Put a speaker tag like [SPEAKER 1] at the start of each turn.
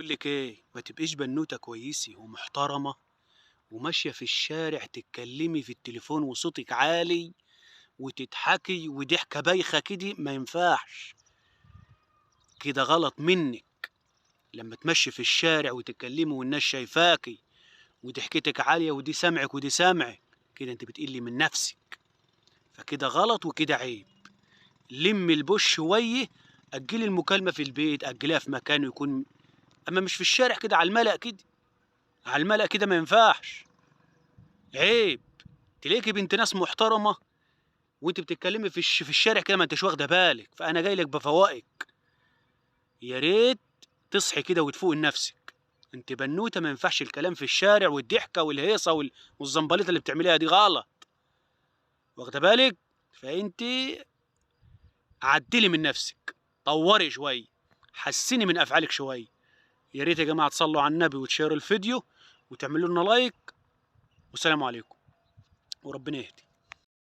[SPEAKER 1] بقول لك ايه، ما تبقيش بنوته كويسة ومحترمه وماشية في الشارع تتكلمي في التليفون وصوتك عالي وتضحكي وضحكه بايخة كده، ما ينفعش كده، غلط منك. لما تمشي في الشارع وتتكلمي والناس شايفاكي وضحكتك عالية ودي سامعك ودي سامعك كده، انت بتقلي من نفسك، فكده غلط وكده عيب. لمي البوش شوية، اجلي المكالمة في البيت، اجليها في مكان يكون، اما مش في الشارع كده على الملأ كده، على الملأ كده ما ينفعش، عيب. تلاقيكي بنت ناس محترمه وانت بتتكلمي في الشارع كده ما انتش واخده بالك. فانا جاي لك بفوائك، يا ريت تصحي كده وتفوقي لنفسك. انت بنوته ما ينفعش الكلام في الشارع والضحكه والهيصه والزنبليطه اللي بتعمليها دي غلط، واخده بالك؟ فانت عدلي من نفسك، طوري شوية، حسني من افعالك شوية. يا ريت يا جماعة تصلوا على النبي وتشيروا الفيديو وتعملوا لنا لايك، والسلام عليكم وربنا يهدي.